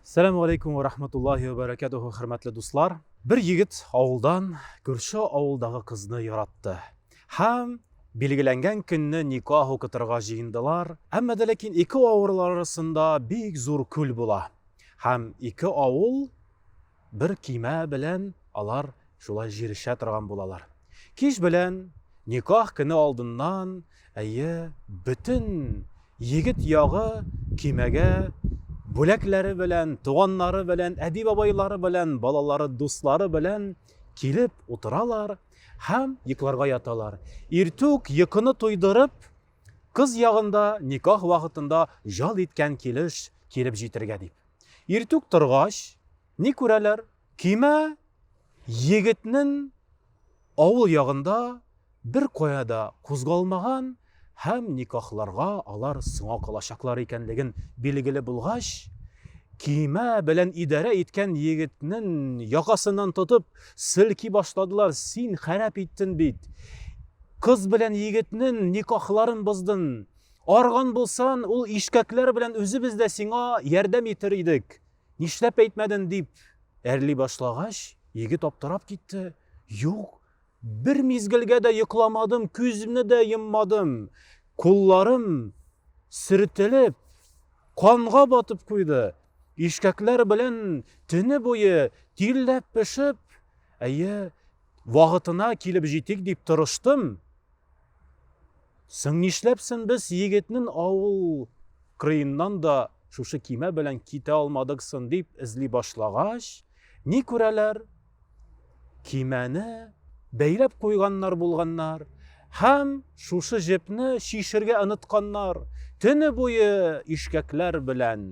Сәламу алейкум ва рахматуллахи ва баракатуху, хөрмәтле дуслар. Бер егет авылдан күрше авылдагы кызны яратты. Һәм билгеләнгән көнне никах укытырга җыендылар. Әмма дә ләкин ике авыл арасында бик зур күл була. Һәм ике авыл Бер көймә белән алар шулай җирешә торган булалар. Кич белән, никах көне алдыннан, әйе, бөтен егет ягы көймәгә бүләкләре белән, туганнары белән, әби-бабайлары белән, балалары, дуслары белән килеп утыралар һәм йокларга яталар. Иртүк йокыны туйдырып, кыз ягында никах вакытында ял иткән килеш килеп җитергә дип. Иртүк торгач, ни күрәләр? Көймә егетнең авыл ягында бер кая да кузгалмаган һәм никахларга алар соңа калачаклар икәнлеген билгеле булгач, көймә белән идарә иткән егетнең якасыннан тотып селки башладылар, син харап иттен бит, кыз белән егетнең никахларын боздың, Арган булсан, ул ишкәкләр белән үзебез дә сиңа ярдәм итер идек. Нишләп әйтмәден, дип әрли башлагач, егет аптырап китте. Юк, бер мизгелгә дә йокламадым, күземне дә йоммадым. Кулларым сөртелеп, канга батып куйды. Ишкәкләр белән төне буе тирләп пешеп, әйе, вакытына килеп җитик дип тырыштым. Соң нишләпсен без егетнен авыл кырыеннан да шушы кимә белән китә алмадык сын дип эзли башлагач, ни күрәләр? Кимәне бәйләп куйганнар булганнар һәм шушы җепне чишергә онытканнар. Төне буе ишкәкләр белән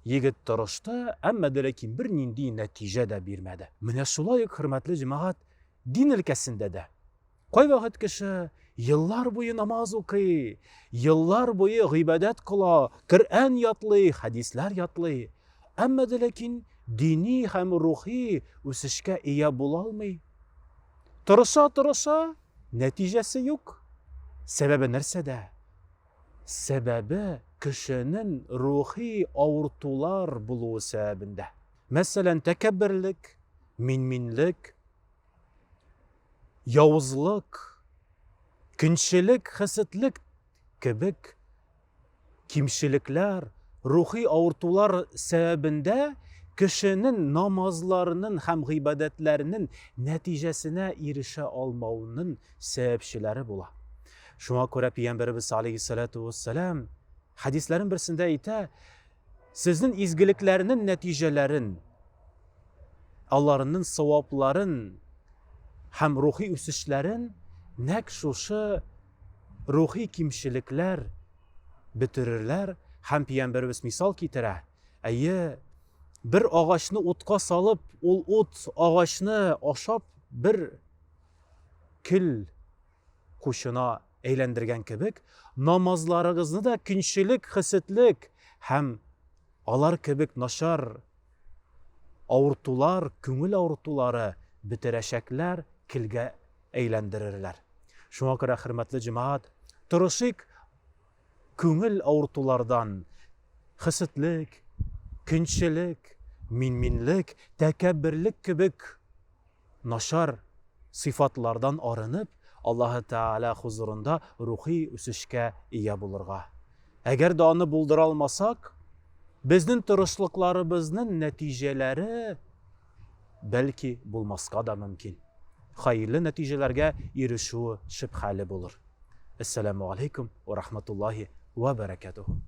егет тырышты, әмма дә ләкин бернинди нәтиҗә дә бирмәде. Менә шулай ук, хөрмәтле җәмәгать, дин өлкәсендә дә Кайвакыт кеше еллар буе намаз укый, еллар буе гыйбадәт кыла, Коръән ятлый, хәдисләр ятлый. Әмма дә ләкин дини һәм рухи үсешкә ия була алмый. Тырыша-тырыша, нәтиҗәсе юк. Сәбәбе нәрсәдә? Сәбәбе кешенең рухи авыртулар булуы сәбәбендә. Мәсәлән, тәкәбберлек, минминлек, явызлык, көнчелек, хәсәтлек кебек кимчелекләр, рухи авыртулар сәбәбендә кешенең намазларының һәм гыйбадәтләренең нәтиҗәсенә ирешә алмавының сәбәпчеләре була. Шуңа күрә Пәйгамбәребез алейһиссалату вассалам хәдисләрен берсендә әйтә, Сезнең изгелекләрнең нәтиҗәләрен, аларның савапларын һәм рухи үсешләрен нәкъ шушы рухи кимчелекләр бетерерләр һәм пәйгамбәребез мисал китерә. Әйе, бер агачны утка салып, ул ут агачны ашап бер көл кучына әйләндергән кебек, намазларыгызны да көнчелек, хәсәтлек һәм алар кебек начар авыртулар, күңел авыртулары бетерәчәкләр, көлгә әйләндерерләр. Шуңа күрә, хөрмәтле җәмәгать, тырышыйк күңел авыртулардан, хәсәтлек, көнчелек, минминлек, тәкәбберлек кебек начар сыйфатлардан арынып, Аллаһы Тәгалә хозурында рухи үсешкә ия булырга. Әгәр дә аны булдыра алмасак, безнең тырышлыкларыбызның нәтиҗәләре бәлки булмаска да мөмкин. Хәерле нәтиҗәләргә ирешүе шөбһәле булыр. Әссәламү алейкум ва рахматуллаһи ва бәрәкәтүһү.